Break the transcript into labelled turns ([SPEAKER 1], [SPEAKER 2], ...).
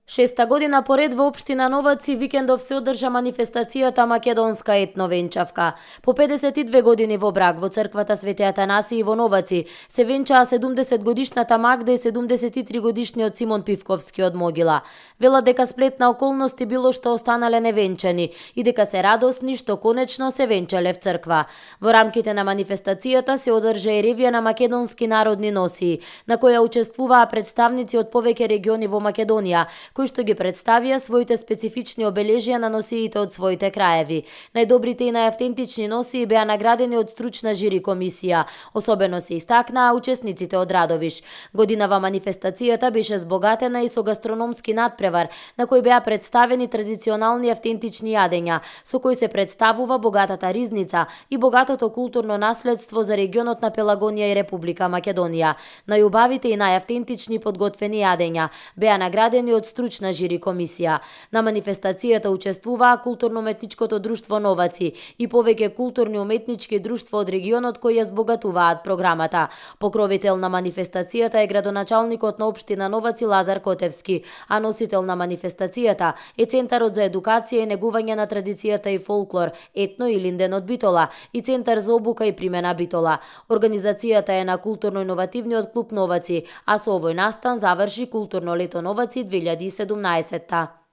[SPEAKER 1] Шеста година поред во општина Новаци викендов се одржа манифестацијата Македонска етно-венчавка. По 52 години во брак во црквата Свети Атанасиј во Новаци се венчаа 70 годишната Магда и 73 годишниот Симон Пивковски од Могила. Велат дека сплет на околности било што останале невенчани и дека се радосни што конечно се венчале в црква. Во рамките на манифестацијата се одржа и ревија на македонски народни носии, на која учествуваа представници од повеќе региони во Македонија, кои што ги представија своите специфични обележија на носиите од своите краеви. Најдобрите и најавтентични носии беа наградени од стручна жири комисија. Особено се истакнаа учесниците од Радовиш. Годинава манифестацијата беше збогатена и со гастрономски надпревар, на кој беа представени традиционални автентични јадења, со кои се представува богатата ризница и богатото културно наследство за регионот на Пелагонија и Република Македонија. Најубавите и најавтентични подготвени јадења беа наградени од стручна жири комисија. На манифестацијата учествуваа културно-уметничкото друштво Новаци и повеќе културни уметнички друштва од регионот кои ја збогатуваат програмата. Покровител на манифестацијата е градоначалникот на општина Новаци Лазар Котевски, а носител на манифестацијата е Центарот за едукација и негување на традицијата и фолклор Етно и Линден од Битола и Центар за обука и примена Битола. Организацијата е на културно-иновативниот клуб Новаци, а со овој настан заврши културно лето Новаци 2017.